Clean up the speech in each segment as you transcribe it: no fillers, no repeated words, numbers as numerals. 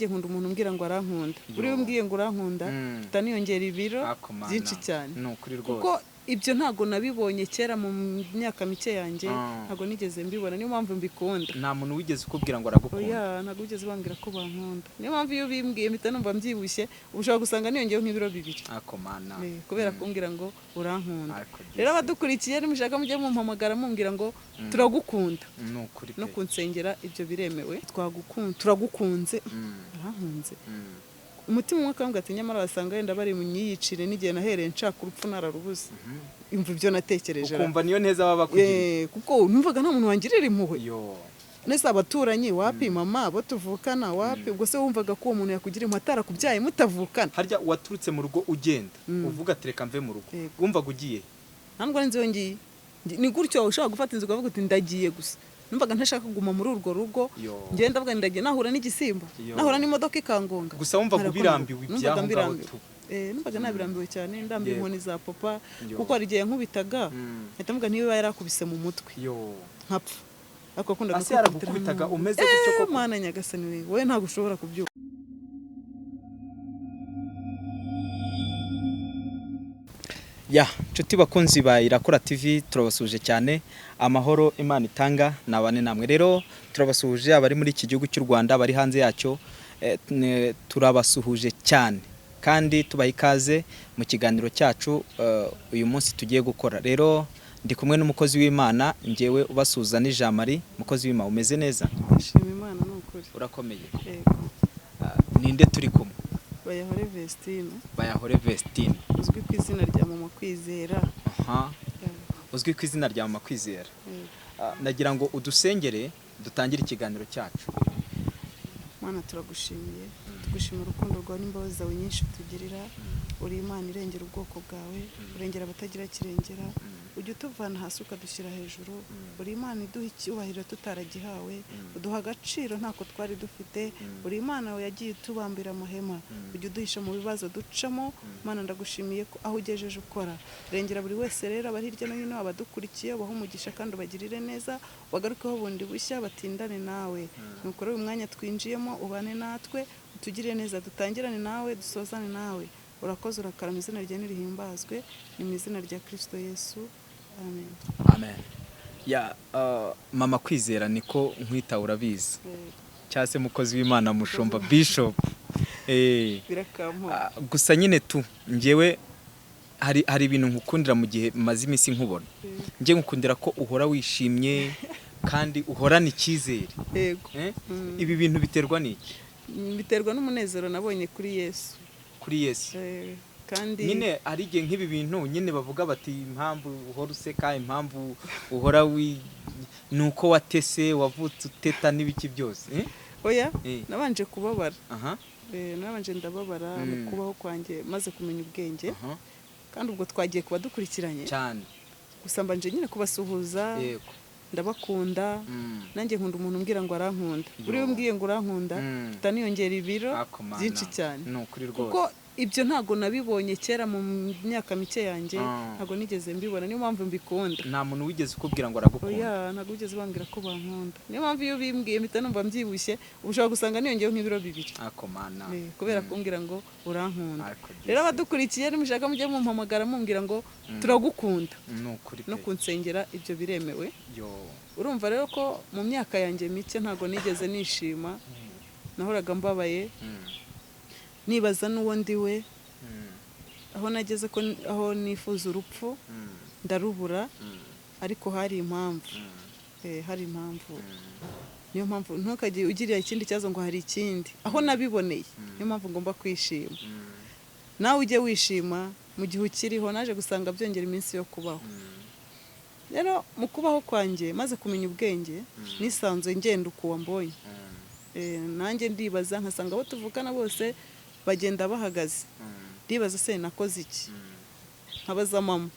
Nanjye nkunda umuntu umbwira ngo arankunda. Buriya umbwiye ngo urankunda, mpita niyongera ibiro Ako mana. byinshi cyane. Ni ukuri Kuko rwose. ibyo ntabwo nabibonye kera mu myaka mike yanjye, ntabwo nigeze mbibona, niyo mpamvu mbikunda. Nta muntu wigeze ukubwira ngo aragukunda? Oya, ntabwo wigeze bambwira ko bankunda. Niyo mpamvu iyo ubimbwiye mpita numva mbyibushye, uba ushobora gusanga niyongeyeho nk'ibiro 2. Ako mana. Kubera kumbwira ngo urankunda. Ariko Rero disi. abadukurikiye, nimushaka mujye mumpamagara mumbwira ngo turagukunda. Ni ukuri No pe. kunsengera ibyo biremewe. Twagukunda, turagukunze, urankunze. Umutima umwe akambwira ati nyamara wasanga wenda bari mu myiyicire n'igihe nahereye nshaka urupfu nararubuze. Imva ibyo natekereje. Ukumva niyo neza baba bakugiriye. Kuko numvaga nta muntu wangirira impuhwe. Yo. Nese abaturanyi wapi, mama, abo tuvukana wapi. Ubwo se wumvaga ko uwo muntu yakugira impuhwe atarakubyaye mutavukana? Harya waturutse mu rugo ugenda uvuga ati reka mve mu rugo? Yego. Wumvaga ugiye? Ntabwo nzi iyo ngiye. Ni gutyo ushobora gufata inzu ukavuga uti ndagiye gusa. Numvaga ntashaka kuguma muri urwo rugo. Yo. Ngenda ndavuga ndagiye, nahura n'igisimba, Yo. nahura n'imodoka ikangonga. Gusa wumvaga Nkarakora. ubirambiwe Numvaga iby'aho ngaho mbirambiwe. tu. Numvaga nabirambiwe cyane, ndambiwe Yego. inkoni za papa, Yo. kuko hari igihe yankubitaga, mpita mvuga niba yarakubise mu mutwe Yo. nkapfa. Ariko yakundaga Ase yaragukubitaga umeze gutyo koko? Mana nyagasani we, wowe ntabwo ushobora kubyuka. Ya, nshuti bakunzi ba Irakora TV, turabasuhuje cyane. Amahoro Imana itanga nabane namwe. Rero turabasuhuje abari muri iki gihugu cy'u Rwanda, abari hanze yacyo, turabasuhuje cyane kandi tubaha ikaze mu kiganiro cyacu uyu munsi tugiye gukora. Rero ndi kumwe n'umukozi w'Imana, njyewe ubasuhuza ni Jean Marie. Mukozi w'Imana, umeze neza? Ndashima Imana, ni ukuri. Urakomeye? Yego. Ah, ninde turi kumwe? Bayahore Vestine. Bayahore Vestine. Uzwi ku izina rya Mama Kwizera. Aha, uzwi ku izina rya Mama Kwizera. Yego. Ah, nagira ngo udusengere dutangire ikiganiro cyacu. Mana, turagushimiye, tugushimira urukundo rwawe n'imbabazi zawe nyinshi utugirira. Uri Imana irengera ubwoko bwawe, urengera abatagira kirengera, ujya utuvana hasi ukadushyira hejuru. Uri Imana iduha icyubahiro tutaragihawe, uduha agaciro ntako twari dufite. Uri Imana yagiye utubambira amahema, ujya uduhisha mu bibazo ducamo. Mana, ndagushimiye ko aho ugejeje ukora, rengera buri wese. Rero abari hirya no hino, abadukurikiye, ubahe umugisha kandi ubagirire neza, bagarukeho bundi bushya, batindane nawe. Nuko rero uyu mwanya twinjiyemo ubane natwe, utugirire neza, dutangirane nawe, dusozane nawe. Urakoze, urakarama, izina rye nirihimbazwe. Ni mu izina rya Kristo Yesu, amen. Amen. Ya, Mama Kwizera niko nkwita, urabizi, cyangwa se mukozi w'Imana, mushumba, bishop. Birakampa. Ah, gusa nyine tu njyewe hari ibintu nkukundira mu gihe maze iminsi nkubona. Njye nkukundira ko uhora wishimye kandi uhorana icyizere. Yego. Eh? Ibi bintu biterwa n'iki? Biterwa n'umunezero nabonye kuri Yesu. Kuri Yesu. Kandi Nyine hari igihe nk'ibi bintu nyine bavuga bati impamvu uhora useka, impamvu uhora wi ni uko watese, wavutse uteta n'ibiki byose, eh? Oya, Eh. nabanje kubabara. Aha. Nabanje ndababara mu kubaho kwanjye maze kumenya ubwenge. Kandi ubwo twagiye kuba dukurikiranye. Cyane. Gusa mbanje nyine kubasuhuza. Ndabakunda. Nanjye nkunda umuntu umbwira ngo arankunda. Yo. Buriya umbwiye ngo urankunda, mpita niyongera ibiro Ako mana. byinshi cyane. Ni ukuri rwose. Kuko ibyo ntabwo nabibonye kera mu myaka mike yanjye, ntabwo nigeze mbibona, niyo mpamvu mbikunda. Nta muntu wigeze ukubwira ngo aragukunda? Oya, ntabwo wigeze bambwira ko bankunda. Niyo mpamvu iyo ubimbwiye mpita numva mbyibushye, uba ushobora gusanga niyongeyeho nk'ibiro 2. Ako mana. Kubera kumbwira ngo urankunda. Ariko disi. Rero abadukurikiye, nimushaka mujye mumpamagara mumbwira ngo turagukunda. Ni ukuri No pe. kunsengera ibyo biremewe. Yo. Urumva rero ko mu myaka yanjye mike ntabwo nigeze nishima, nahoraga mbabaye, nibaza n'uwo ndi we, aho nageze ko aho nifuza urupfu ndarubura. Ariko hari impamvu. Hari impamvu. Niyo mpamvu ntukajye ugirira ikindi kibazo ngo hari ikindi. Aho nabiboneye, niyo mpamvu ngomba kwishima. Nawe ujye wishima mu gihe ukiriho. Naje gusanga byongera iminsi yo kubaho. Rero mu kubaho kwanjye maze kumenya ubwenge, nisanzuye ngenda uko wambonye. Nanjye ndibaza nkasanga abo tuvukana bose bagenda bahagaze. Ndibaza se nakoze iki? Nkabaza mama,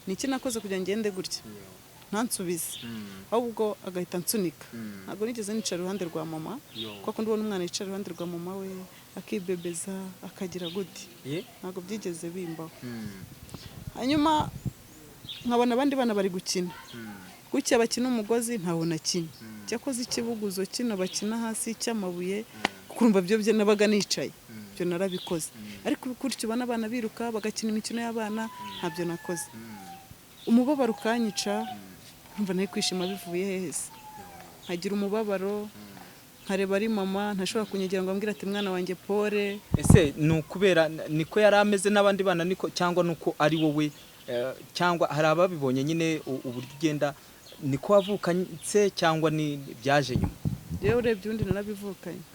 ni iki nakoze kugira ngo ngende gutya? Ntansubize, ahubwo agahita ansunika. Ntabwo nigeze nicara iruhande rwa mama. Yo. Kuko ndibona umwana yicara iruhande rwa mama we akibebeza akagira gute. Ntabwo byigeze bimbaho. Hanyuma nkabona abandi bana bari gukina gutya, bakina umugozi, ntabona kimwe cyakoze ikibuguzo kino bakina hasi cy'amabuye, kuko Kuko urumva byo byo nabaga nicaye, ibyo narabikoze. Ariko gutyo ubona abana biruka bagakina imikino y'abana, ntabyo nakoze. Umubabaro ukanyica, nkumva nari kwishima bivuye hehe se? Nkagira umubabaro, nkareba ari mama ntashobora kunyegera ngo ambwire ati: "Mwana wanjye, pole." Ese ni ukubera niko yari ameze n'abandi bana niko, cyangwa nuko ari wowe, cyangwa hari ababibonye nyine uburyo ugenda niko wavukanye, cyangwa ni byaje nyuma? Rero urebye ubundi narabivukanye.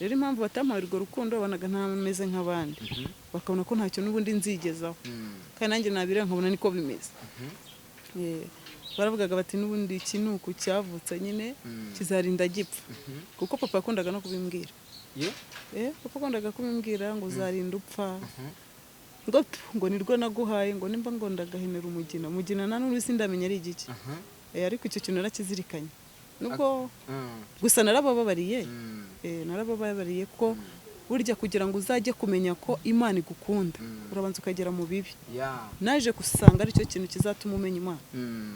Rero impamvu batampaye urwo rukundo, babonaga ntameze nk'abandi, bakabona ko ntacyo n'ubundi nzigezaho, kandi nanjye nabireba nkabona niko bimeze. Baravugaga bati: "N'ubundi iki ni uku cyavutse nyine, kizarinda gipfa." Kuko papa yakundaga no kubimbwira. Papa yakundaga kubimbwira ngo: "Uzarinda upfa," ngo: "Pfu, ngo nirwo naguhaye," ngo nimba ngo ndagahenera umugina mugina, nta n'ubu sindamenya ari igiki. Ariko icyo kintu narakizirikanye, nubwo gusa narabababariye. Narabababariye kuko burya kugira ngo uzajye kumenya ko Imana igukunda, urabanza ukagera mu bibi. Naje gusanga aricyo kintu kizatuma umenya Imana.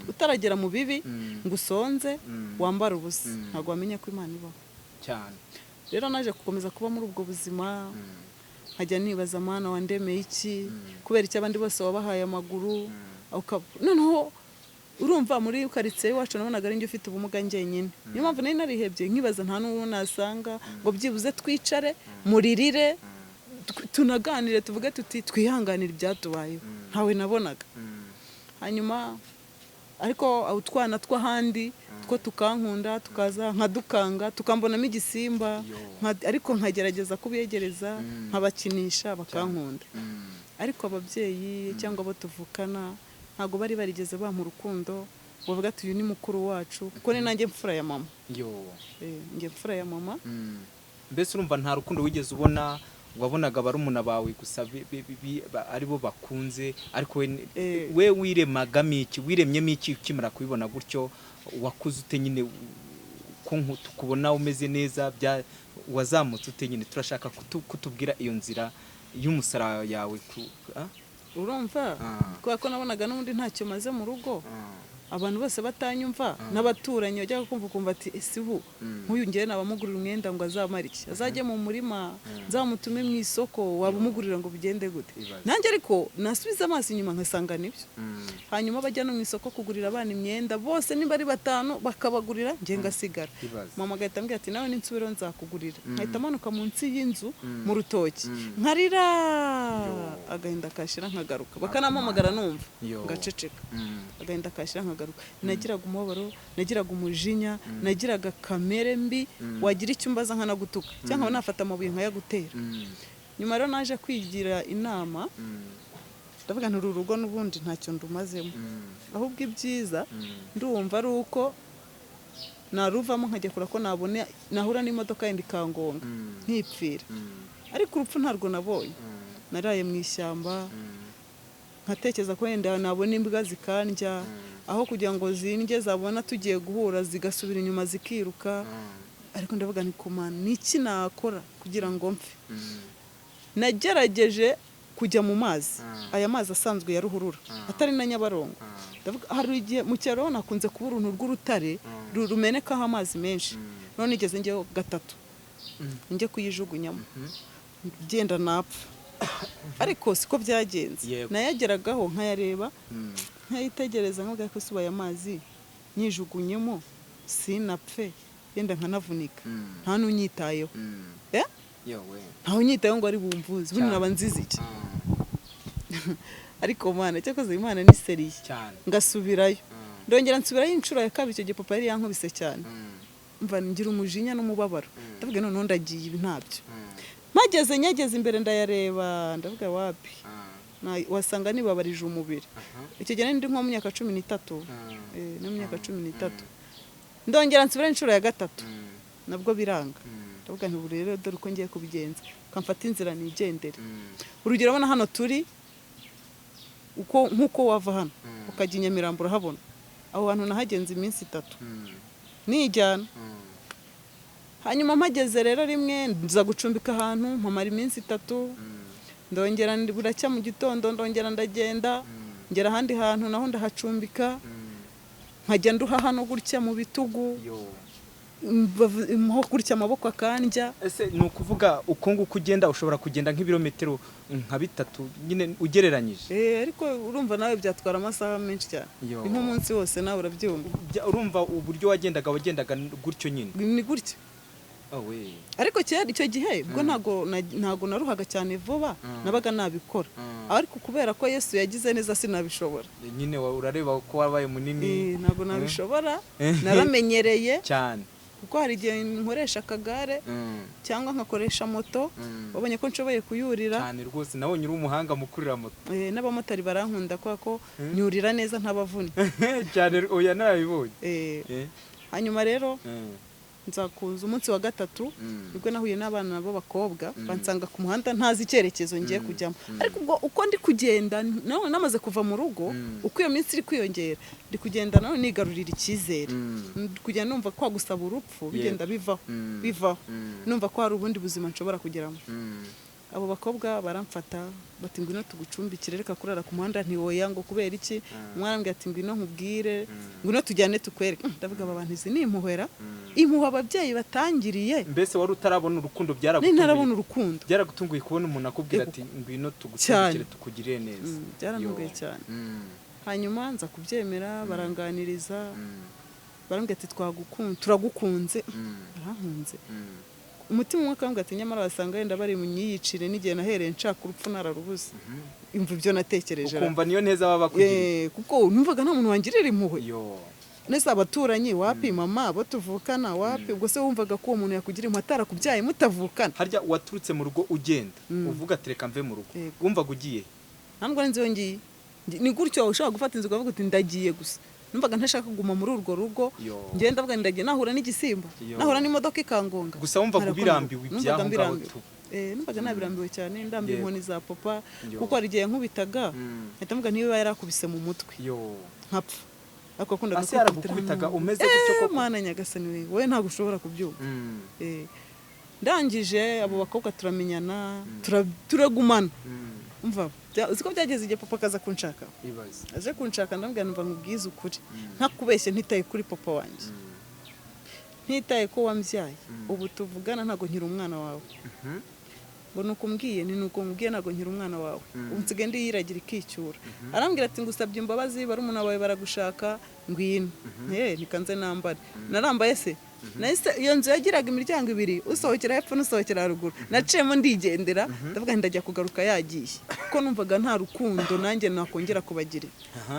Utaragera mu bibi ngo usonze, wambare ubusa, ntabwo wamenya ko Imana ibaho. Rero naje gukomeza kuba muri ubwo buzima, nkajya nibaza: "Mana, wandemeye iki? Kubera icyo abandi bose wabahaye amaguru?" Noneho urumva muri karitsiye iwacu nabonaga ari njye ufite ubumuga njyenyine. Niyo mpamvu nari narihebye, nkibaza nta n'uwo nasanga ngo byibuze twicare muririre, tunaganire, tuvuge tuti twihanganire ibyatubayeho. Ntawe nabonaga. Hanyuma ariko utwana tw'ahandi two tukankunda, tukaza nkadukanga, tukambonamo igisimba. Ariko nkagerageza kubegereza, nkabakinisha, bakankunda. Ariko ababyeyi cyangwa abo tuvukana ntabwo bari barigeze bampa urukundo ngo bavuge ati: "Uyu ni mukuru wacu," kuko ni nanjye mfura ya mama. Njye mfura ya mama. Mbese urumva nta rukundo wigeze ubona, wabonaga barumuna bawe gusa aribo bakunze, ariko we we wiremagamo iki, wiremyemo iki ukimara kubibona gutyo? Wakuze ute nyine, ko tukubona umeze neza, bya wazamutse ute nyine? Turashaka kutubwira iyo nzira y'umusaraba yawe ah? Urumva, kubera ko nabonaga n'ubundi ntacyo maze mu rugo, abantu bose batanyumva, n'abaturanyi bajyaga kumva ukumva ati: "Ese ubu nk'uyu ngewe nabamugurira umwenda ngo azamare iki? Azajye mu murima, nzamutume mu isoko, waba umugurira ngo bigende gute?" Ibaze. Nanjye ariko nasubiza amaso inyuma nkasanga nibyo. Hanyuma bajya no mu isoko kugurira abana imyenda bose, niba ari batanu bakabagurira, njye ngasigara. Ibaze. Mama agahita ambwira ati: "Nawe ninsubiraho nzakugurira." Nkahita amanuka munsi y'inzu mu rutoki nkarira, agahinda kashira nkagaruka, bakanampamagara numva ngaceceka. Agahinda kashira nkagaruka. Nagiraga umubabaro, nagiraga umujinya, nagiraga kamere mbi, wagira icyo umbaza nkanagutuka cyangwa nkaba nafata amabuye nkayagutera. Nyuma rero naje kwigira inama, ndavuga nti: "Uru rugo n'ubundi ntacyo ndumazemo, ahubwo ibyiza ndumva ari uko naruvamo nkajya kure, ko nabona nahura n'imodoka yenda ikangonga nkipfira." Ariko urupfu ntarwo nabonye. Naraye mu ishyamba, nkatekereza ko wenda nabona imbwa zikandya, aho kugira ngo zindye zabona tugiye guhura zigasubira inyuma zikiruka. Ariko ndavuga ni kumana ni iki nakora kugira ngo mpfe? Nagerageje kujya mu mazi, aya mazi asanzwe ya ruhurura atari na Nyabarongo. Ndavuga hari igihe mu cyaro nakunze kuba uruntu rw'urutare rumenekaho amazi menshi. None nigeze njyeho gatatu, njye kuyijugunyamo genda napfa, ariko siko byagenze. Nayageragaho nkayareba, nkayitegereza, nkavuga ko subaye amazi nyijugunyemo sinapfe, yenda nkanavunika, nta n'unyitayeho. Yewe. Ntawe unyitayeho ngo ari bumvuze ubundi Cyane. naba nzize iki? Ariko Mana, cyakoze Imana ni sérieux. Ngasubirayo, ndongera nsubirayo inshuro ya kabiri. Icyo gihe papa yari yankubise cyane, mva ngira umujinya n'umubabaro, ndavuga noneho ndagiye, ibi ntabyo. Mpageze, nyageze imbere, ndayareba, ndavuga wapi, wasanga nibabarije umubiri. Icyo gihe nari ndi nko mu myaka 13. No mu myaka 13 ndongera nsubirayo inshuro ya gatatu, nabwo biranga. Ndavuga nti: "Ubu rero dore uko ngiye kubigenza, kamfata inzira nigendere." Urugero, ubona hano turi, uko nk'uko wava hano ukajya i Nyamirambo urahabona. Aho hantu nahagenze iminsi 3 nijyana. Hanyuma mpageze rero rimwe nza gucumbika ahantu, mpamara iminsi 3. Ndongera buracya mu gitondo, ndongera ndagenda, ngera ahandi hantu naho ndahacumbika, nkajya nduha hano gutya mu bitugu. Yo. Nko gutya amaboko akandya. Ese ni ukuvuga uko nguko ugenda, ushobora kugenda nk'ibirometero nka 3 nyine ugereranyije? Ariko urumva nawe byatwara amasaha menshi cyane. Yo. Ni nk'umunsi wose, nawe urabyumva. Urumva uburyo wagendaga gutyo nyine? Ni gutya. Oh, we. Ariko kera icyo gihe ubwo ntago naruhaga cyane vuba, nabaga nabikora. Ariko kubera ko Yesu yagize neza sinabishobora. Nyine urareba ko wabaye munini. Ntago nabishobora, naramenyereye cyane. Kuko hari igihe nkoresha akagare cyangwa nkakoresha moto, wabonye ko nshoboye kuyurira. Cyane rwose, nabonye uri umuhanga mu kurira moto. N'abamotari barankunda kubera ko nyurira neza ntabavunye. Cyane, oya narabibonye. Hanyuma rero nza kuza umunsi wa gatatu, nibwo nahuye n'abana b'abakobwa bansanga ku muhanda ntazi icyerekezo ngiye kujyamo. Ariko ubwo uko ndi kugenda nawe namaze kuva mu rugo, uko iyo minsi iri kwiyongera ndi kugenda nawe nigarurira icyizere, ndi kugenda numva kwa gusaba urupfu bigenda bivaho, bivaho, numva ko hari ubundi buzima nshobora kugeramo. Abo bakobwa baramfata bati ngwino tugucumbikire, reka kurara ku muhanda. Ntiwoya, ngo kubera iki? Umwana arambwira ati ngwino nkubwire, ngwino tujyane tukwereke. Ndavuga aba bantu izi ni impuhwera, impuhwe ababyeyi batangiriye. Mbese wari utarabona urukundo, Ni byaragutunguye? ntarabona urukundo. Byaragutunguye kubona umuntu akubwira Yego. ati ngwino tugucumbikire Cyane. tukugirire neza. Byarantunguye Yo. cyane. Hanyuma nza kubyemera, baranganiriza, barambwira ati turagukunze. Barankunze. Umutima umwe akambwira ati nyamara wasanga wenda bari mu myiyicire n'igihe nahereye nshaka urupfu nararubuze. Imva ibyo natekereje. Ukumva niyo neza baba bakugiriye. Kuko numvaga nta muntu wangirira impuhwe. Yo. Nese abaturanyi wapi, mama, abo tuvukana wapi. Ubwo se wumvaga ko uwo muntu yakugira impuhwe atarakubyaye, mutavukana? Harya waturutse mu rugo ugenda uvuga ati reka mve mu rugo, Yego. wumvaga ugiye? Ntabwo nzi iyo ngiye. Ni gutyo ushobora gufata inzu ukavuga uti ndagiye gusa. Numvaga ntashaka kuguma muri urwo rugo. Yo. Ngenda ndavuga ndagiye, nahura n'igisimba, Yo. nahura n'imodoka ikangonga. Gusa wumvaga Ntarakora ubirambiwe urugo. ibyaho Numvaga ngaho mbirambiwe. tu. Numvaga nabirambiwe cyane, ndambiwe Yego. inkoni za papa, Yo. kuko hari igihe yankubitaga nkahita mvuga niba yarakubise mu mutwe Yo. nkapfa. Ariko yakundaga Ase kunkubitira yaragukubitaga mu- umeze gutyo koko? Mana nyagasani we, wowe ntabwo ushobora kubyumva. Ndangije abo bakobwa turamenyana, turagumana. Umva, uzi ko byageze igihe papa akaza kunshaka? Ibaze. Aje kunshaka, ndamubwira numva nkubwize ukuri, ntakubeshye, ntitaye kuri papa wanjye, ntitaye ko wambyaye, ubu tuvugana ntabwo nkiri umwana wawe. Ngo nuko umbwiye? Ni nuko nkubwiye, ntabwo nkiri umwana wawe, ubu nsigaye ndiyiragira ikicyura. Arambwira ati ngusabye imbabazi, barumuna bawe baragushaka, ngwino. Ntikanze nambare. Narambaye se, nahise iyo nzu yagiraga imiryango ibiri, usohokera hepfo n'usohokera haruguru, naciyemo ndigendera. Ndavuga nti ndajya kugaruka yagiye, kuko numvaga nta rukundo nanjye nakongera kubagirira.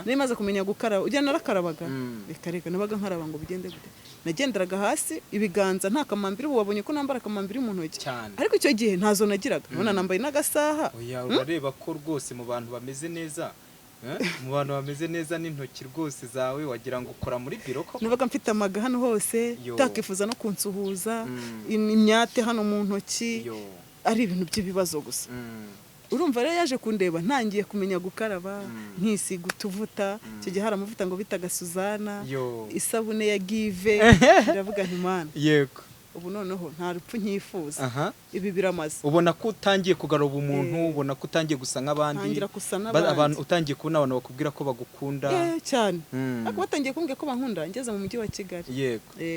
Nari maze kumenya gukaraba, ujya narakarabaga. Reka reka, nabaga nkaraba ngo bigende gute? Nagenderaga hasi ibiganza, nta kamambiri. Ubu wabonye ko nambara kamambiri mu ntoki. Cyane. Ariko icyo gihe ntazo nagiraga, none nambaye n'agasaha. Oya, urareba ko rwose mu bantu bameze neza, mu bantu bameze neza n'intoki rwose zawe wagira ngo ukora muri biro koko. Nabaga mfite amaga hano hose, Yo. utakifuza no kunsuhuza, imyate hano mu ntoki, Yo. ari ibintu by'ibibazo gusa. Urumva rero yaje kundeba ntangiye kumenya gukaraba, nkisiga utuvuta. Icyo gihe hari amavuta ngo bitaga Suzana, Yo. isabune ya Give. Ndavuga nti Mana, ubu noneho nta rupfu nkifuza, ibi biramaze. Ubona ko utangiye kugarura ubumuntu, ubona ko utangiye gusa nk'abandi. Ntangira gusa n'abandi. Abantu utangiye kubona abantu bakubwira ko bagukunda. Cyane. Ariko batangiye kumbwira ko bankunda ngeze mu mujyi wa Kigali.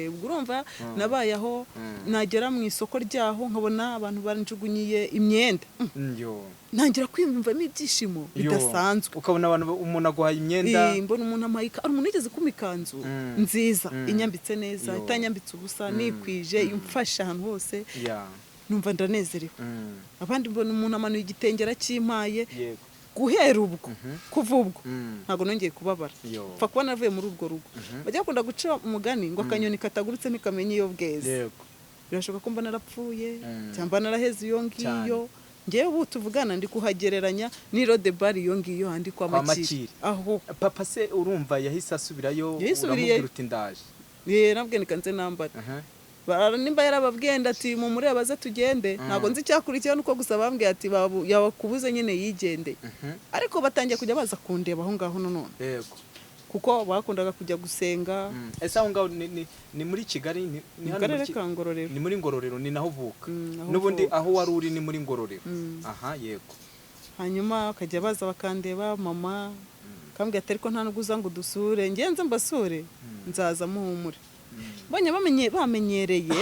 Ubwo urumva nabaye aho, nagera mu isoko ryaho nkabona abantu banjugunyiye imyenda. Yo. Ntangira kwiyumvamo ibyishimo Yo. bidasanzwe. Ukabona abantu, umuntu aguhaye imyenda. Mbona umuntu ampaye hari umuntu wigeze kumpa ikanzu nziza, inyambitse neza, Yo. itanyambitse ubusa, nikwije, imfasha ahantu hose, numva ndanezerewe. Abandi mbona umuntu amanuye igitenge arakimpaye. Guhera ubwo, kuva ubwo, ntabwo nongeye kubabara. Yo. Pfa kuba navuye muri urwo rugo. Bajya bakunda guca umugani ngo akanyoni katagurutse ntikamenya iyo bweze. Birashoboka ko mba narapfuye cyangwa naraheze iyo ngiyo. Ngewe ubu tuvugana ndi kuhagereranya ni Rodebari iyo ngiyo handi kwa Kwa Makiri. Makiri. Aho. Papa se urumva yahise asubirayo? Yisubiriyeyo. Uramubwira uti ndaje? Nabwe nikanze nambara. Nimba yarababwiye ati mumurebe aze tugende, ntabwo nzi icyakurikiyeho, nuko gusa bambwiye ati yabakubuze nyine yigendeye. Ariko batangiye kujya baza kundeba aho ngaho nanone, kuko bakundaga kujya gusenga. Ese aho ngaho ni muri Kigali, ni Mu hano muri karere ka Ngororero. Ni muri Ngororero, ni naho uvuka? Aho N'ubundi mvuka. aho wari uri ni muri Ngororero. Aha, yego. Hanyuma bakajya baza bakandeba, mama kambwira ati ariko nta nubwo uza ngo udusure. Ngenze mbasure, nzaza muhumure. Mbonye bamenyereye,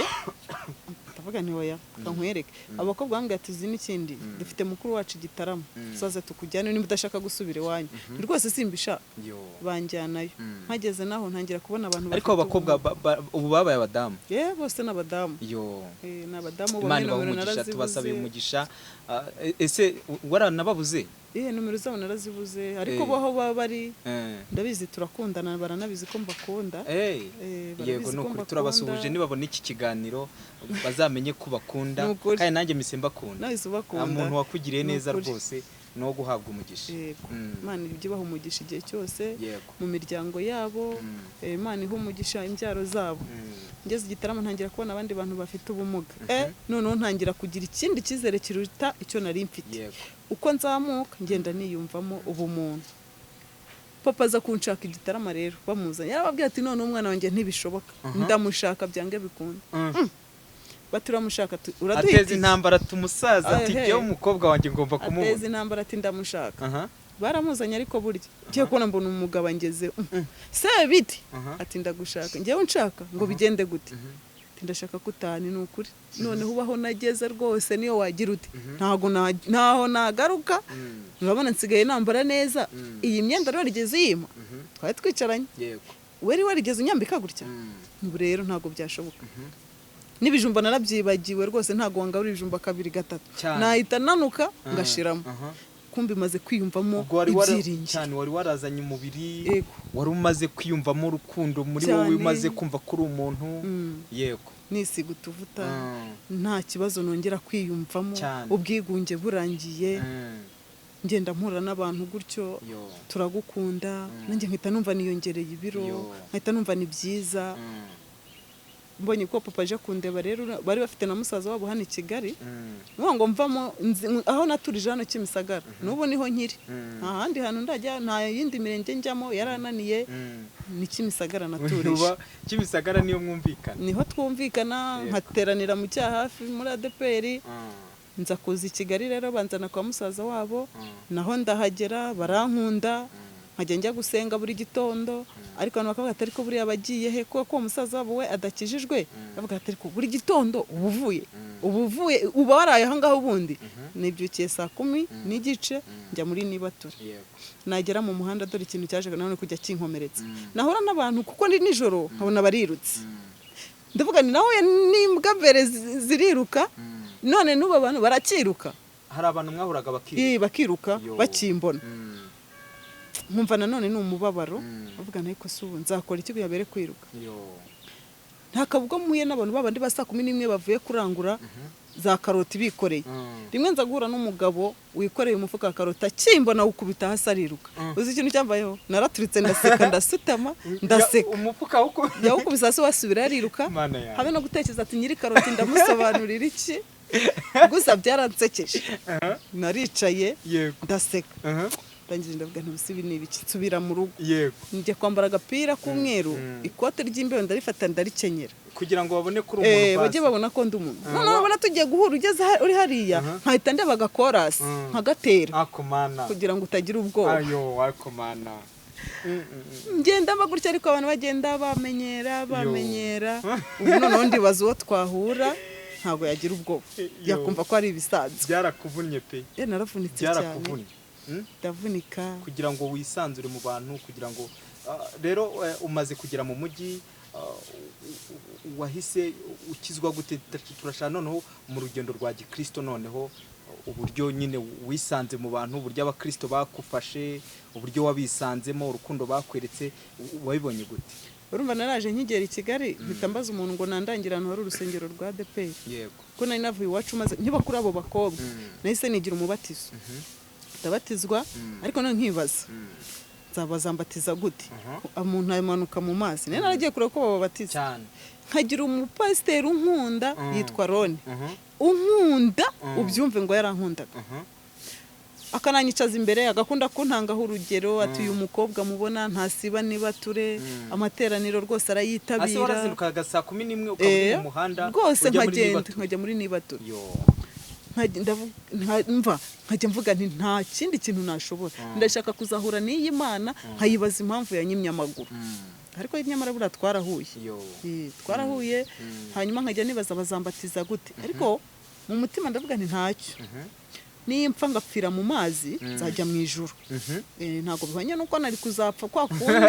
ndavuga nti oya, reka nkwereke. Abakobwa bambwiye ati uzi n'ikindi, dufite mukuru wacu i Gitarama, uzaze tukujyane niba udashaka gusubira iwanyu. Rwose simbishaka. Yo. Banjyanayo. Mpageze naho ntangira kubona abantu Ariko abo bafite bakobwa ubumuga. Ubu babaye abadamu? Eh, bose ni abadamu. Yo. Eh, ni abadamu. Imana Bamwe ibahe nomero umugisha. narazibuze. Tubasabiye umugisha. Ese waranababuze? Eh, nomero zabo narazibuze, ariko Eh. bo aho baba bari Eh. ndabizi turakundana, baranabizi ko mbakunda. Eh. Eh, barabizi Yego, ko ni ukuri mbakunda. turabasuhuje. Nibabona iki kiganiro bazamenye ko bakunda. Ni ukuri. Kandi nanjye mise mbakunda. Nawe Nta ubakunda. muntu wakugiriye Ni neza ukuri. rwose ni uwo guhabwa umugisha. Yego. Mm. Imana ijye ibaha umugisha igihe cyose Yego. mu miryango yabo. Mm. Eh, Imana ihe umugisha imbyaro zabo. Mm. Ngeze i Gitarama ntangira kubona abandi bantu bafite ubumuga. Eh, noneho ntangira kugira ikindi cyizere kiruta icyo nari mfite. Yego. Uko nzamuka ngenda niyumvamo ubumuntu. Papa aza kunshaka i Gitarama rero, bamuzanye yarababwira ati none umwana wanjye ntibishoboka, ndamushaka byange bikunde. Bati uramushaka, uraduhita Ateza iki? intambara tumusaza ati Ehe. jyewe umukobwa wanjye ngomba Ateza kumubona. intambara ati ndamushaka. Aha. Baramuzanye, ariko burya ngiye kubona mbona umugabo angezeho. Se biti? Aha. Ati ndagushaka njyewe, nshaka ngo bigende gute? Ati ndashaka ko utahana. Ni ukuri noneho ubaho nageze rwose, niyo wagira ute ntago ntaho nagaruka. Mm. Urabona nsigaye nambara neza. Mm. Iyi myenda rero warigeze uyimpa? Mhm. Twari twicaranye. Yego. Wari warigeze unyambika gutya? Mm. Ubu rero ntabwo byashoboka. N'ibijumba narabyibagiwe rwose, ntabwo wangaburira ibijumba kabiri gatatu. Cyane. Nahita nanuka Ah, ngashiramo. aha. Kumbi maze kwiyumvamo Ubwo wari wara ibyiringiro. Cyane, wari warazanye umubiri. Yego. Wari umaze kwiyumvamo urukundo muri Cyane. wowe, umaze kumva ko uri umuntu. Mm. Yego. Nisiga utuvuta, Mm. nta kibazo, nongera kwiyumvamo. Cyane. Ubwigunge burangiye, Mm. ngenda mpura n'abantu gutyo, Yo. turagukunda, nanjye nkahita numva niyongereye ibiro, Yo. nkahita numva ni byiza. Mm. Mbonye ko papa aje kundeba rero, bari bafite na musaza wabo hano i Kigali. Mm. Nuvuga ngo mvamo aho naturije hano Kimisagara, n'ubu niho nkiri. Mm. Nta handi hantu ndajya, nta yindi mirenge njyamo, yarananiye. Mm. Ni Kimisagara naturije. Uba Kimisagara niyo mwumvikana? Niho twumvikana. Yego. Nkateranira mu Cyahafi muri ADEPR. Mm. Nza kuza i Kigali rero, banzana kwa musaza wabo. Mm. Naho ndahagera barankunda, nkajya njya gusenga buri gitondo, ariko abantu bakavuga ati ariko buriya bagiye he? Kuko uwo musaza wabo we adakijijwe. Bavuga ati ariko buri gitondo uba uvuye, uba uvuye, uba waraye aho ngaho. Ubundi nibyukiye 10:30 njya muri nibature. Yego. Nagera mu muhanda, dore ikintu cyaje nanone kujya kinkomeretsa. Mm. Nahura n'abantu, kuko ndi nijoro, nkabona barirutse. Mm. Ndavuga ni nahuye n'imbwa mbere ziriruka, Mm. none n'ubu abantu barakiruka. Hari abantu mwahuraga bakiruka? Ii, bakiruka Yo. bakimbona. Mm. Nkumva nanone ni umubabaro. Mm. Bavuga ariko se ubu nzakora iki kugira mbere kwiruka? Yo. Nta kabwo mpuye n'abantu babandi ba 11:00 bavuye kurangura za karoti bikoreye. Mm. Rimwe nza guhura n'umugabo wikoreye umufuka wa karoti, akimbona awukubita hasi ariruka. Mm. Uzi ikintu cyambayeho? Naraturitse ndaseka, ndasutama ndaseka. Ya, umufuka wo Yawukubise hasi wasubira ariruka. Mana yanjye. Habe no gutekereza ati nyiri karoti ndamusobanurira iki? Gusa byaransekeje, naricaye Yego. ndaseka. Aha. Ndangije ndavuga nti ubu ibi ni ibiki? Nsubira mu rugo. Yego. Njya kwambara agapira k'umweru, Mm. ikote ry'imbeho ndarifata ndarikenyera. Kugira ngo babone ko uri Eh, umuntu bajye basi. babona ko ndi umuntu. Ah, Noneho babona tugiye guhura, ugeze uri hariya, Aha. nkahita ndeba agakorasi Mm. nkagatera Ako mana. kugira ngo utagira ubwoba. Ayo, ako mana. Mm, mm, mm. Ngenda mba gutya, ariko abantu bagenda bamenyera, bamenyera. Ubu noneho ndibaza uwo twahura ntabwo yagira ubwoba, Yo. yakumva ko ari ibisanzwe. Byarakuvunnye pe. Eh, naravunitse cyane. Byarakuvunnye. Mm? Ndavunika. Kugira ngo wisanzure mu bantu, kugira ngo rero umaze kugera mu mujyi, wahise ukizwa gute? Turashaka noneho mu rugendo rwa gikristo, noneho uburyo nyine wisanze mu bantu, uburyo abakristo bakufashe, uburyo wabisanzemo, urukundo bakweretse, wabibonye gute? Urumva naraje nkigera i Kigali mpita mbaza umuntu ngo nandangira ahantu hari urusengero rwa ADEPR, Yego. kuko nari navuye iwacu maze nkiba kuri abo bakobwa. Mm. Nahise nigira umubatizo, Mhm. ndabatizwa. Mm. Ariko none nkibaza Mm. nzabazambatiza gute? Aha. Umuntu amanuka mu mazi? Nari naragiye kureba ko bababatiza. Cyane. Nkagira umupasiteri unkunda, Mm. yitwa Roni, Mhm. unkunda. Mm. Ubyumve ngo yarankundaga, Mhm. akananyicaza imbere, agakunda kuntangaho urugero, ati uyu mukobwa mubona ntasiba nibature, Mm. amateraniro rwose Ase arayitabira. warazindukaga 11:00 ukaba uri Eh, mu muhanda rwose ujya muri nkagenda Nibature. nkajya muri nibature. Yo. Nkajya mvuga nti nta kindi kintu nashobora, ndashaka kuzahura n'iyi Mana nkayibaza impamvu yanyimye amaguru. Ariko nyamara buriya twarahuye. Twarahuye, hanyuma nkajya nibaza bazambatiza gute, ariko mu mutima ndavuga nti ntacyo, nimpfa ngapfira mu mazi nzajya mu ijuru. Ntabwo bihwanye nuko nari kuzapfa kwa kundi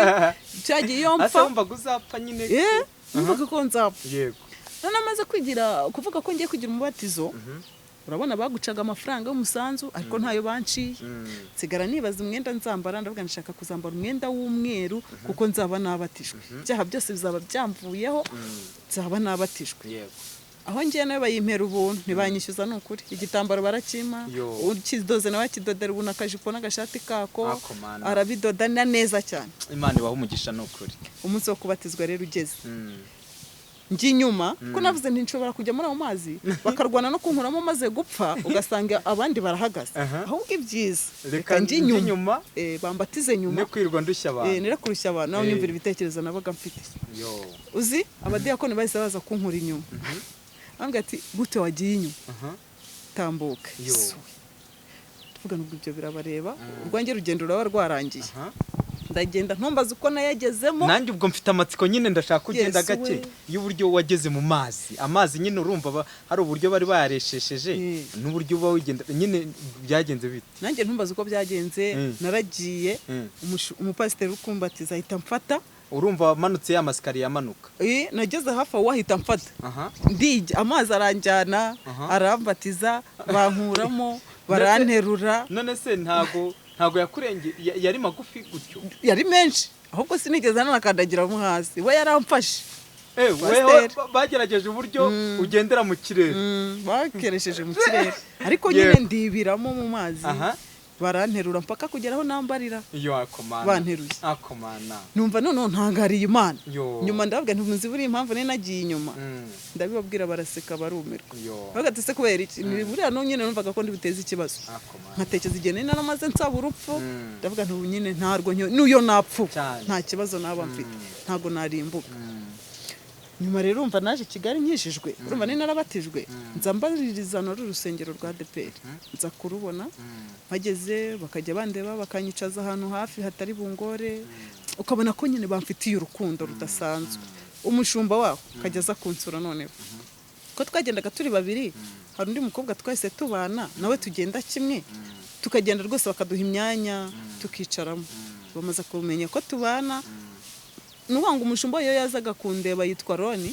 cyagiye iyo mpfa. Wumvaga uzapfa nyine? Numvaga ko nzapfa. Yego. None amaze kwigira kuvuga ko ngiye kugira umubatizo, urabona bagucaga amafaranga y'umusanzu ariko ntayo banciye. Nsigara nibaza umwenda nzambara, ndavuga nshaka kuzambara umwenda w'umweru kuko nzaba nabatijwe, ibyaha byose bizaba byamvuyeho, nzaba nabatijwe. Yego. Aho ngiye nayo bayimpera ubuntu, ntibanyishyuza, ni ukuri. Igitambaro barakima, ukidoze nawe akidodera ubuntu, akajipo n'agashati kako arabidoda neza cyane. Imana ibaha umugisha, ni ukuri. Umunsi wo kubatizwa rero ugeze, njya inyuma ko navuze nti nshobora kujya muri ayo mazi bakarwana no kunkuramo maze gupfa, ugasanga abandi barahagaze. Ahubwo ibyiza reka njye inyuma, bambatize nyuma, ne kwirwa ndushya abantu, nire kurushya abantu nawe nyumvira ibitekerezo nabaga mfite. Uzi abadiyakoni bahise baza kunkura inyuma, bambwira ati gute wagiye inyuma, tambuka. Tuvuga nubwo ibyo birabareba, urwanjye rugendo ruraba rwarangiye. Ndagenda ntumbaze uko nayagezemo. Nanjye ubwo mfite amatsiko nyine, ndashaka kugenda gake y'uburyo wageze mu mazi. Amazi nyine urumva hari uburyo bari bayareshesheje n'uburyo uba wigenda nyine, byagenze bite? Nanjye ntumbaze uko byagenze, naragiye umupasiteri ukumbatiza ahita mfata. Urumva wamanutse ya masikariye amanuka? Nageze hafi aho ahita mfata, amazi aranjyana, arambatiza, bankuramo, baranterura. None se ntago yakurenge, yari magufi gutyo? Yari menshi, ahubwo sinigeze nanakandagiramo hasi, we yaramfashe. Wewe bagerageje uburyo ugendera mu kirere. Bakeresheje mu kirere, ariko nyine ndibiramo mu mazi, baranterura mpaka kugera aho nambarira. Iyo akomana banteruye akomana, numva noneho ntangariye Imana. Nyuma ndababwira nti muzi buriya impamvu nari nagiye inyuma, ndabibabwira baraseka barumirwa. Bavuga ati se kubera iki? Buriya no nyine numvaga ko ndi buteze ikibazo, nkatekereza igihe nari naramaze nsaba urupfu, ndavuga nti ubu nyine ntarwo n'uyo napfu nta kibazo naba mfite, ntago narimbuka. Nyuma rero urumva naje Kigali nkishijwe, urumva nari narabatijwe, nza mbaririza n'uru rusengero rwa ADEPR, nza kurubona mpageze bakajya bandeba bakanyicaza ahantu hafi hatari bungore, ukabona ko nyine bamfitiye urukundo rudasanzwe. Umushumba waho akajya aza kunsura. Noneho ko twagendaga turi babiri, hari undi mukobwa twahise tubana nawe tugenda kimwe, tukagenda rwose bakaduha imyanya tukicaramo, bamaze kumenya ko tubana. Nuwanga umushumba iyo yazaga kundeba yitwa Roni,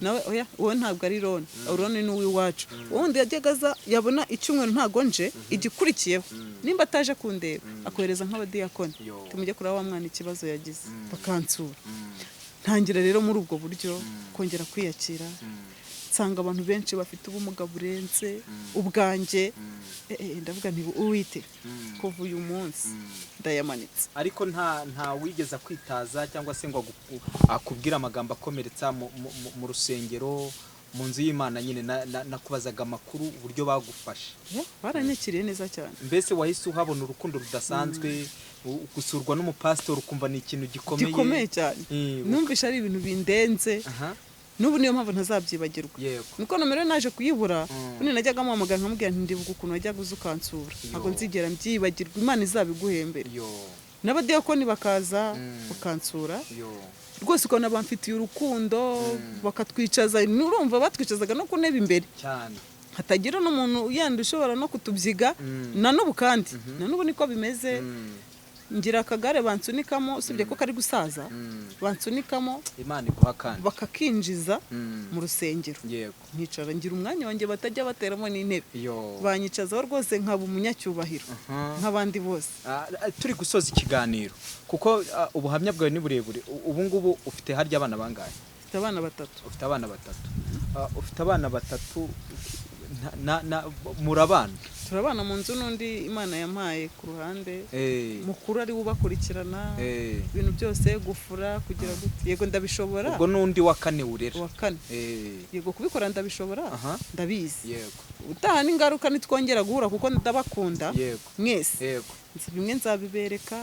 nawe oya uwo ntabwo ari Roni, Roni ni uw'iwacu. Uwundi yajyaga aza yabona icyumweru ntago nje, igikurikiyeho nimba ataje kundeba akohereza nk'abadiyakoni tumujye kureba wa mwana ikibazo yagize, bakansura. Ntangira rero muri ubwo buryo kongera kwiyakira, nsanga abantu benshi bafite ubumuga burenze ubwanjye. Ndavuga nti uwite kuva uyu munsi ndayamanitse. Ariko nta wigeze kwitaza cyangwa se ngo akubwira amagambo akomeretsa mu rusengero, mu nzu y'Imana nyine? Nakubazaga amakuru uburyo bagufashe. Baranyakiriye neza cyane. Mbese wahise uhabona urukundo rudasanzwe, gusurwa n'umupasitori ukumva ni ikintu gikomeye cyane. Numvishe ari ibintu bindenze. N'ubu niyo mpamvu ntazabyibagirwa. Niko nomero naje kuyibura, none najyaga muhamagara nkamubwira nti ndibuka ukuntu wajyaga uza ukansura, ntabwo nzigera mbyibagirwa, Imana izabiguhembere. N'abadiyakoni bakaza bakansura rwose, ukabona bamfitiye urukundo, bakatwicaza, nurumva batwicazaga no ku ntebe imbere cyane, hatagira n'umuntu yandi ushobora no kutubyiga. Na n'ubu kandi na n'ubu niko bimeze. Ngira akagare bansunikamo, usibye ko kari gusaza, bansunikamo. Imana iguha kandi bakakinjiza mu rusengero. Yego. Nkicara ngira umwanya wanjye batajya bateramo n'intebe, banyicazaho rwose nkaba umunyacyubahiro nk'abandi bose. Turi gusoza ikiganiro kuko ubuhamya bwawe ni burebure. Ubu ngubu ufite harya abana bangahe? Ufite abana batatu. Ufite abana batatu. Ufite abana batatu, murabana? Turabana mu nzu n'undi Imana yampaye ku ruhande, mukuru ari we ubakurikirana ibintu byose, gufura kugira gute, yego ndabishobora. Ubwo n'undi wa kane urera? Wa kane. Yego, kubikora ndabishobora, ndabizi. Yego. Utaha n'ingaruka nitwongera guhura kuko ndabakunda mwese. Yego. Bimwe nzabibereka.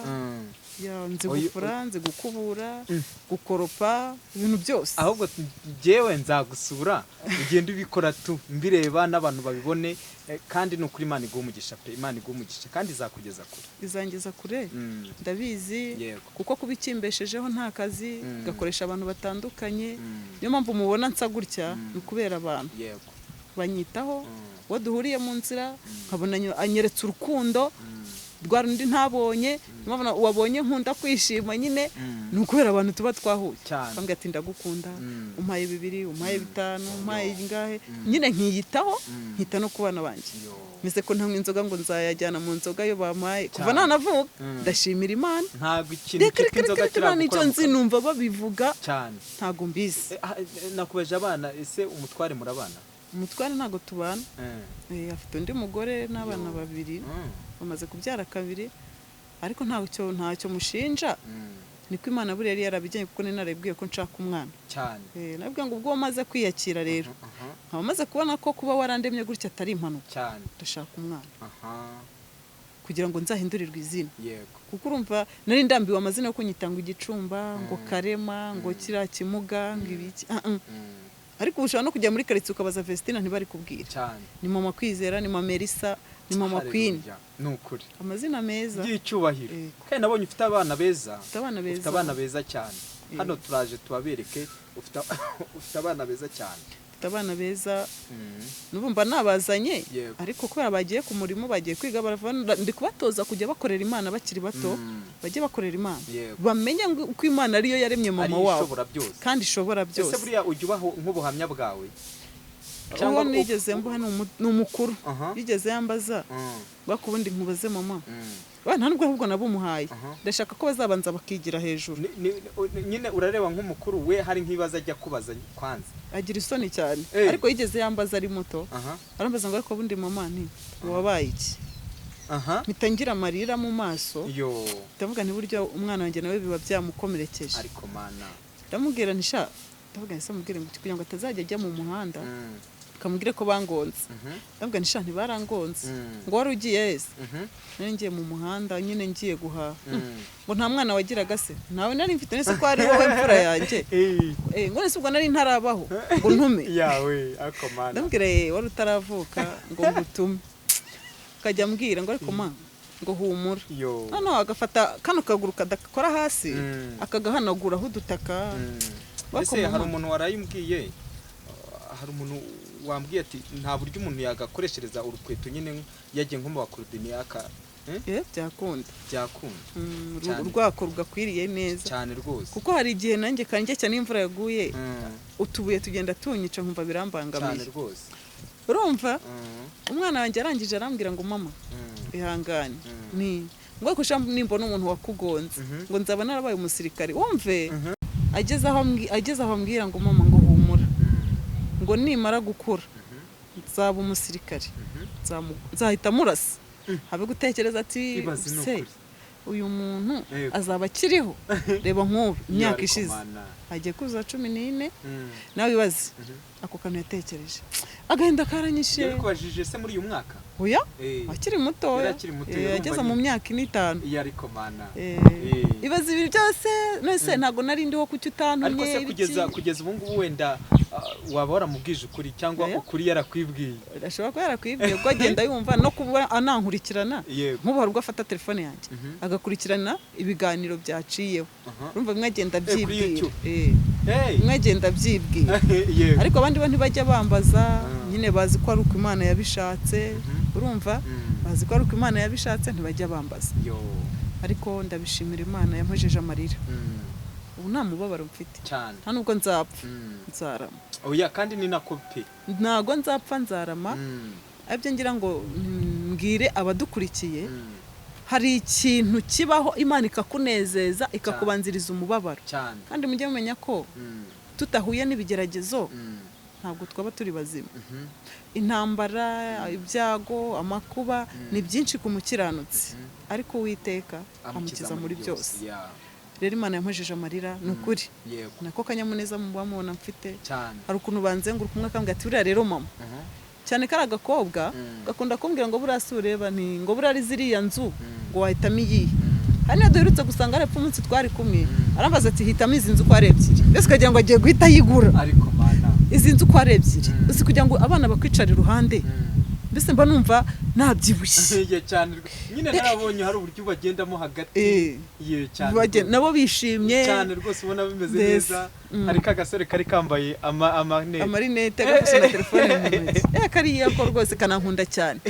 Ya, nzi Oyu- gufura, nzi gukubura, gukoropa, ibintu byose. Ahubwo njyewe nzagusura ugende ubikora tu mbireba n'abantu babibone, kandi ni ukuri Imana iguha umugisha pe, Imana iguha umugisha kandi izakugeza kure. Izangeza kure, ndabizi. Kuko kuba ikimbeshejeho nta kazi, gakoresha abantu batandukanye. Niyo mpamvu mubona nsa gutya, ni ukubera abantu banyitaho. Uwo duhuriye mu nzira nkabona anyeretse urukundo rwa rundi ntabonye. Niyo mpamvu wabonye nkunda kwishima nyine, ni ukubera abantu tuba twahuye. Cyane. Akambwira ati ndagukunda, umpaye 2, umpaye 5, umpaye ingahe, nyine nkiyitaho, nkita no ku bana banjye. Meze ko ntanywa inzoga ngo nzayajyana mu nzoga yo bampaye kuva Cyane. nanavuka. Ndashimira Imana. Ntabwo ikintu Reka cyitwa reka reka inzoga reka, nta n'icyo kiragukora mu nzi, kanwa. numva babivuga, Cyane. ntabwo mbizi. Nakubaje abana, ese umutware murabana? Umutware ntabwo tubana. Afite undi mugore n'abana 2, bamaze kubyara 2, ariko ntacyo mushinja. Niko Imana buriya yari yarabigennye, kuko nari narabibwiye ko nshaka umwana. Cyane. Nabwiye ngo ubwo wamaze kwiyakira rero, nkaba maze kubona ko kuba warandemye gutya atari impanuka, Cyane. ndashaka umwana kugira ngo nzahindurirwe izina. Kuko urumva nari ndambiwe amazina yo kunyita ngo igicumba, ngo Karema, ngo kiriya kimuga, ngo ibiki. Ariko ubu ushobora no kujya muri karitsiye ukabaza Vestina ntibari kubwira. Cyane. Ni mama Kwizera, ni mama Elisa, ni mama Queen. Haleluya. Ni ukuri. Amazina meza. By'icyubahiro. Yego. Kandi nabonye ufite abana beza. Ufite abana beza. Ufite abana beza cyane. Hano turaje tubabereke, ufite abana beza cyane. Ufite abana beza. N'ubu mba nabazanye, ariko kubera bagiye ku murimo, bagiye kwiga, barava, ndi kubatoza kujya bakorera Imana bakiri bato, bajye bakorera Imana. Bamenye ngo uko Imana ariyo yaremye mama Ariyo wabo. ishobora byose. Kandi ishobora Ese byose. buriya ujya ubaho nk'ubuhamya bwawe? Uwo Cyangwa nigeze mbuha ni umukuru. Yigeze yambaza ngo ubundi nkubaze mama. Ba nta nubwo ahubwo nabumuhaye. Ndashaka ko bazabanza bakigira hejuru. Nyine urareba nk'umukuru we hari nk'ibibazo ajya kubaza kwanza. Agira isoni cyane. Ariko yigeze yambaza ari muto. Arambaza ngo ariko ubundi mama nti wabaye iki? Mpita ngira amarira mu maso. Ndavuga nti buryo umwana wanjye nawe biba byamukomerekeje. Ariko mana. Ndamubwira nti sha, ndavuga nti se mubwire ngo kugira ngo atazajya ajya mu muhanda, kamubwire ko bangonze. Ndavuga nti sha ntibarangonze. Ngo wari ugiye hese? Nari ngiye mu muhanda nyine ngiye guhaha. Ngo nta mwana wagiraga se? Ntawe nari mfite, nese ko ari wowe mfura yanjye. Ngo nese ubwo nari ntarabaho ngo ntume. Yawe ariko mana. Ndamubwira wari utaravuka ngo ngutume. Akajya ambwira ngo ariko ma ngo humura. Noneho agafata kano kaguru kadakora hasi, akagahanaguraho udutaka. Bako Ese hari mama. umuntu warayimbwiye, hari umuntu wambwiye ati nta buryo umuntu yagakoreshereza urukweto nyine yagiye nko mu bakorodiniya aka Byakunda. Byakunda. Cyane. Urwako rugakwiriye neza. Cyane rwose. Kuko hari igihe nanjye kanjye cyane imvura yaguye, utubuye tugenda tunyica nkumva birambangamiye. Cyane rwose. Urumva umwana wanjye arangije arambwira ngo mama ihangane, ni ngo kusha nimbona umuntu wakugonze, ngo nzaba narabaye umusirikare. Wumve, ageze aho ambwira ngo mama ngo humura, ngo nimara gukura nzaba umusirikare, nzahita murasa. Habe gutekereza ati Ibaze ni se ukuri. uyu muntu azaba akiriho? Reba nk'ubu imyaka Ariko ishize mana. agiye kuzuza 14, nawe ibaze ako kantu yatekereje, agahinda karanyishe. Yabikubajije se muri uyu mwaka? Oya, akiri mutoya. Yari akiri muto, yarumva Yageze mu nyine. myaka 4, 5. Iyo ariko mana. Ibaze ibi byose, none ntabwo nari ndiho, kuki utantumye? Ariko se Ibiki? kugeza ubu ngubu wenda waba waramubwije ukuri cyangwa ukuri yarakwibwiye? Ashobora kuba yarakwibwiye kuko agenda yumva no kuba anankurikirana. Nk'ubu hari ubwo afata telefone yanjye agakurikirana ibiganiro byaciyeho. Urumva bimwe agenda Kuri abyibwira. YouTube. Hey. Bimwe agenda abyibwira. Ariko abandi bo ntibajya bambaza, nyine bazi ko ari uko Imana yabishatse. Urumva, bazi ko ari uko Imana yabishatse, ntibajya bambaza. Ariko ndabishimira Imana yampojeje amarira. Ubu nta mubabaro mfite. Cyane. Nta nubwo nzapfa, nzarama. Oya, kandi ni nako pe. Ntago nzapfa, nzarama. Aribyo ngira ngo mbwire abadukurikiye, hari ikintu kibaho Imana ikakunezeza, ikakubanziriza umubabaro. Cyane. Kandi mujye mumenya ko tutahuye n'ibigeragezo ntabwo twaba turi bazima. Intambara, ibyago, amakuba ni byinshi ku mukiranutsi, ariko Uwiteka amukiza muri byose. Rero Imana yampojeje amarira, ni ukuri. Nako kanyamuneza muba mubona mfite. Cyane. Hari ukuntu banzenguruka, umwe akambwira ati buriya rero mama, cyane kari agakobwa gakunda kumbwira ngo buriya si ureba, nti ngo buriya ari ziriya nzu, ngo wahitamo iyihe? Hari n'iyo duherutse gusanga arepfa umunsi twari kumwe, arambaza ati hitamo izi nzu uko ari ebyiri, mbese ukagira ngo agiye guhita ayigura. Ariko mana. Izi nzu uko ari ebyiri, uzi kugira ngo abana bakwicara iruhande, mbese mba numva nabyibushye. Ye cyane nyine, narabonye hari uburyo bagendamo hagati. Ye cyane. Nabo bishimye. Cyane rwose, ubona bimeze neza. Hari kagasore kari kambaye amarinete, amarinete, gafashe na telefone mu ntoki. Kariya ko rwose kanankunda cyane.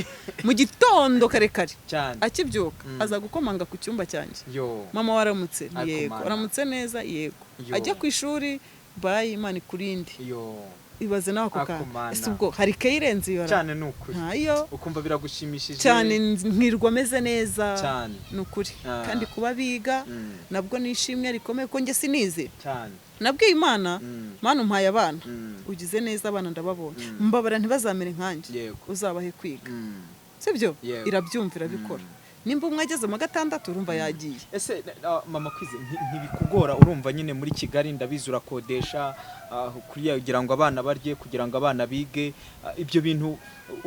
Mu gitondo kare kare cyane akibyuka aza gukomanga ku cyumba cyanjye. Yo. Mama waramutse? Yego. Waramutse neza? Yego. Ajya ku ishuri, bayi, Imana ikurinde. Yo. Ibaze nawe ako kantu. Ese ubwo hari ikayi irenze iyo? Cyane, ni ukuri. Ntayo. Ukumva biragushimishije. Cyane, nkirwa ameze neza. Cyane. Ni ukuri. Kandi kuba biga nabwo ni ishimwe rikomeye, ko njye sinize. Cyane. Nabwiye Imana, Mana umpaye abana, ugize neza, abana ndababonye, mbabara ntibazamere nkanjye, uzabahe kwiga, sibyo? Irabyumva, irabikora. Nimba umwe ageze mu gatandatu, urumva yagiye. Ese mama Kwize, ntibikugora? Urumva nyine muri Kigali ndabizi urakodesha, kugira ngo abana barye, kugira ngo abana bige, ibyo bintu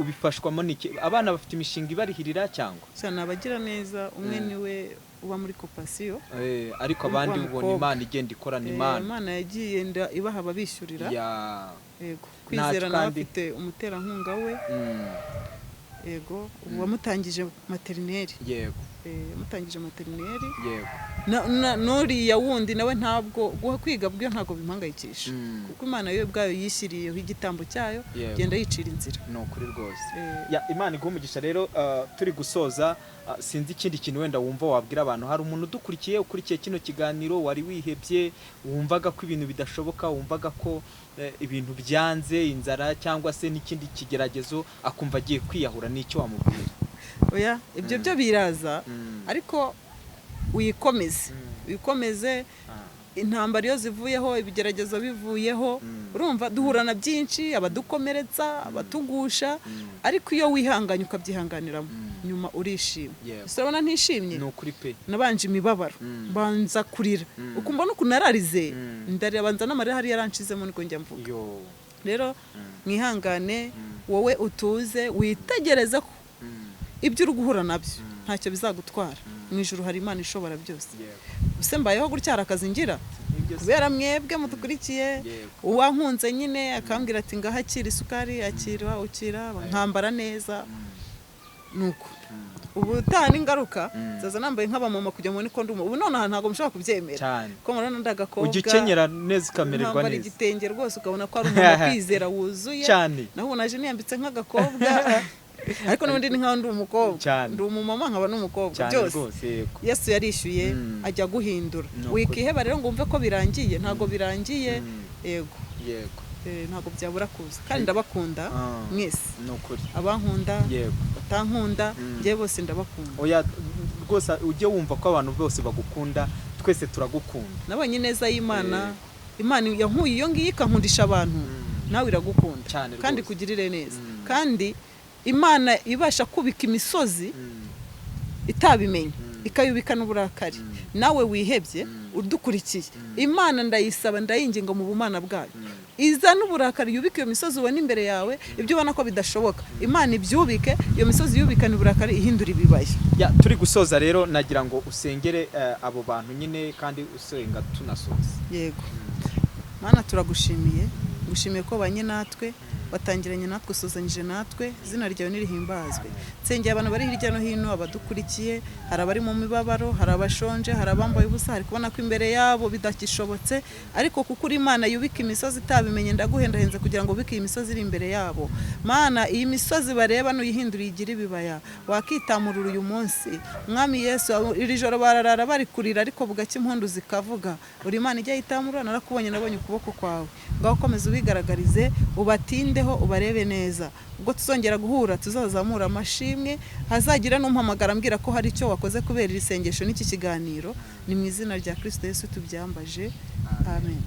ubifashwamo n'iki? Abana bafite imishinga ibarihirira cyangwa? Cyane, abagira neza. Umwe niwe uba muri kopasiyo. Ariko abandi ubona Imana igenda ikorana. Imana Imana yagiye ibaha ababishyurira. Yego, Kwizera nawe afite umuterankunga we. Yego, ubu wamutangije materineri. Yego. Yamutangije materineri. Yego. N'uriya wundi nawe ntabwo guha kwiga bwe ntabwo bimpangayikisha, kuko Imana yo ubwayo yishyiriyeho igitambo cyayo, genda yicira inzira. Ni ukuri rwose. Imana iguha umugisha. Rero turi gusoza, sinzi ikindi kintu wenda wumva wabwira abantu. Hari umuntu udukurikiye, ukurikiye kino kiganiro, wari wihebye, wumvaga ko ibintu bidashoboka, wumvaga ko ibintu byanze, inzara cyangwa se n'ikindi kigeragezo, akumva agiye kwiyahura, n'icyo wamubwira? Oya, ibyo byo biraza, ariko uyikomeze, uyikomeze. Intambara iyo zivuyeho, ibigeragezo bivuyeho, urumva duhura na byinshi, abadukomeretsa, abatugusha, ariko iyo wihanganye ukabyihanganiramo, nyuma urishima. Urabona ntishimye? Ni ukuri pe. Nabanje imibabaro, mbanza kurira, ukumva n'ukuntu nararize, ndarira, banza n'amarira hari yaranshizemo, niko njya mvuga. Rero mwihangane, wowe utuze, witegereze ko ibyo uri guhura nabyo ntacyo bizagutwara. Mu ijuru hari Imana ishobora byose. Use mbayeho gutya, hari akazi ngira kubera mwebwe mudukurikiye. Uwankunze nyine akambwira ati ngaho akira isukari, akira, ukira, nkambara neza. Nuko ubu utaha n'ingaruka zaza nambaye nk'abamama kugira ngo niko nduma. Ubu nonaha ntabwo mushobora kubyemera ko murabona ndi agakobwa. Ujya ukenyera neza, ukamererwa neza, neza, igitenge rwose ukabona ko ari umuntu kwizera wuzuye. Cyane. Naho ubu naje niyambitse nk'agakobwa, ariko n'ubundi ni nkaho ndi umukobwa, ndi umumama nkaba n'umukobwa byose. Yesu yarishyuye, ajya guhindura. Wikiheba rero ngo wumve ko birangiye, ntabwo birangiye. Yego, ntabwo byabura kuza. Kandi ndabakunda mwese, abankunda, batankunda, njyewe bose ndabakunda. Oya rwose, ujye wumva ko abantu bose bagukunda, twese turagukunda. Nabonye neza y'Imana. Imana yankuye iyo ngiyo ikankundisha abantu, nawe iragukunda kandi ikugirire neza. Kandi Imana ibasha kubika imisozi itabimenye, ikayubika n'uburakari. Nawe wihebye udukurikiye, Imana ndayisaba, ndayinginga mu bumana bwayo, izana uburakari yubike iyo misozi ubona imbere yawe. Ibyo ubona ko bidashoboka, Imana ibyubike, iyo misozi yubikana uburakari ihindura ibibaya. Turi gusoza rero, nagira ngo usengere abo bantu nyine, kandi usenga tunasoza. Yego. Mana, turagushimiye, ngushimiye ko banye natwe, watangiranye natwe, usuzanyije natwe, izina ryawe nirihimbazwe. Nsengeye abantu bari hirya no hino, abadukurikiye, hari abari mu mibabaro, hari abashonje, hari abambaye ubusa, hari kubona ko imbere yabo bidakishobotse, ariko kuko uri Imana yubika imisozi itabimenye, ndaguhendahenze kugira ngo ubike iyi misozi iri imbere yabo. Mana, iyi misozi bareba nuyihindura igire ibibaya, wakitamurura uyu munsi. Mwami Yesu, iri joro bararara bari kurira, ariko bugacya impundu zikavuga. Uri Imana ijya yitamurura, narakubonye, nabonye ukuboko kwawe. Ngaho komeza ubigaragarize, ubatinde, ubarebe neza. Ubwo tuzongera guhura tuzazamura amashimwe, hazagira n'umpamagara ambwira ko hari icyo wakoze kubera iri sengesho n'iki kiganiro. Ni mu izina rya Kristo Yesu tubyambaje, amen.